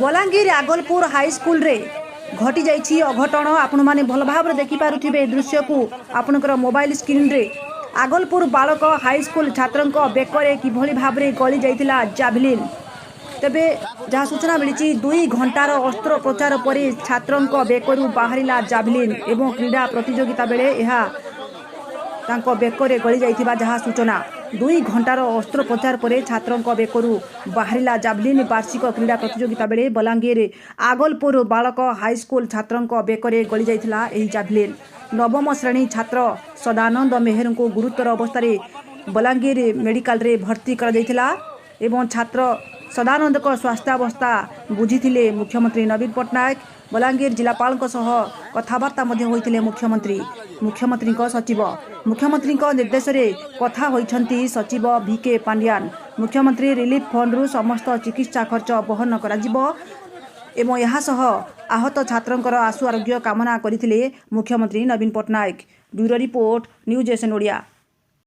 ବଲାଙ୍ଗୀର ଆଗଲପୁର ହାଇସ୍କୁଲରେ ଘଟିଯାଇଛି ଅଘଟଣ। ଆପଣମାନେ ଭଲ ଭାବରେ ଦେଖିପାରୁଥିବେ ଦୃଶ୍ୟକୁ ଆପଣଙ୍କର ମୋବାଇଲ ସ୍କ୍ରିନ୍ରେ। ଆଗଲପୁର ବାଳକ ହାଇସ୍କୁଲ ଛାତ୍ରଙ୍କ ବେକରେ କିଭଳି ଭାବରେ ଗଳି ଯାଇଥିଲା ଜାଭଲିନ୍। ତେବେ ଯାହା ସୂଚନା ମିଳିଛି, 2 ଘଣ୍ଟାର ଅସ୍ତ୍ରୋପଚାର ପରେ ଛାତ୍ରଙ୍କ ବେକରୁ ବାହାରିଲା ଜାଭଲିନ୍ ଏବଂ କ୍ରୀଡ଼ା ପ୍ରତିଯୋଗିତା ବେଳେ ଏହା ତାଙ୍କ ବେକରେ ଗଳି ଯାଇଥିବା ଯାହା ସୂଚନା। 2 ଘଣ୍ଟାର ଅସ୍ତ୍ରୋପଚାର ପରେ ଛାତ୍ରଙ୍କ ବେକରୁ ବାହାରିଲା ଜାଭଲିନ୍। ବାର୍ଷିକ କ୍ରୀଡ଼ା ପ୍ରତିଯୋଗିତା ବେଳେ ବଲାଙ୍ଗୀର ଆଗଲପୁର ବାଳକ ହାଇସ୍କୁଲ ଛାତ୍ରଙ୍କ ବେକରେ ଗଳି ଯାଇଥିଲା ଏହି ଜାଭଲିନ୍। ନବମ ଶ୍ରେଣୀ ଛାତ୍ର ସଦାନନ୍ଦ ମେହେରଙ୍କୁ ଗୁରୁତର ଅବସ୍ଥାରେ ବଲାଙ୍ଗୀର ମେଡିକାଲରେ ଭର୍ତ୍ତି କରାଯାଇଥିଲା ଏବଂ ଛାତ୍ର ସଦାନନ୍ଦଙ୍କ ସ୍ୱାସ୍ଥ୍ୟାବସ୍ଥା ବୁଝିଥିଲେ ମୁଖ୍ୟମନ୍ତ୍ରୀ ନବୀନ ପଟ୍ଟନାୟକ। ବଲାଙ୍ଗୀର ଜିଲ୍ଲାପାଳଙ୍କ ସହ କଥାବାର୍ତ୍ତା ମଧ୍ୟ ହୋଇଥିଲେ ମୁଖ୍ୟମନ୍ତ୍ରୀ, ମୁଖ୍ୟମନ୍ତ୍ରୀଙ୍କ ସଚିବ। ମୁଖ୍ୟମନ୍ତ୍ରୀଙ୍କ ନିର୍ଦ୍ଦେଶରେ କଥା ହୋଇଛନ୍ତି ସଚିବ ଭି କେ ପାଣ୍ଡିଆନ। ମୁଖ୍ୟମନ୍ତ୍ରୀ ରିଲିଫ ଫଣ୍ଡରୁ ସମସ୍ତ ଚିକିତ୍ସା ଖର୍ଚ୍ଚ ବହନ କରାଯିବ ଏବଂ ଏହା ସହ ଆହତ ଛାତ୍ରଙ୍କର ଆଶୁ ଆରୋଗ୍ୟ କାମନା କରିଥିଲେ ମୁଖ୍ୟମନ୍ତ୍ରୀ ନବୀନ Patnaik. Bureau report, news SN Odia.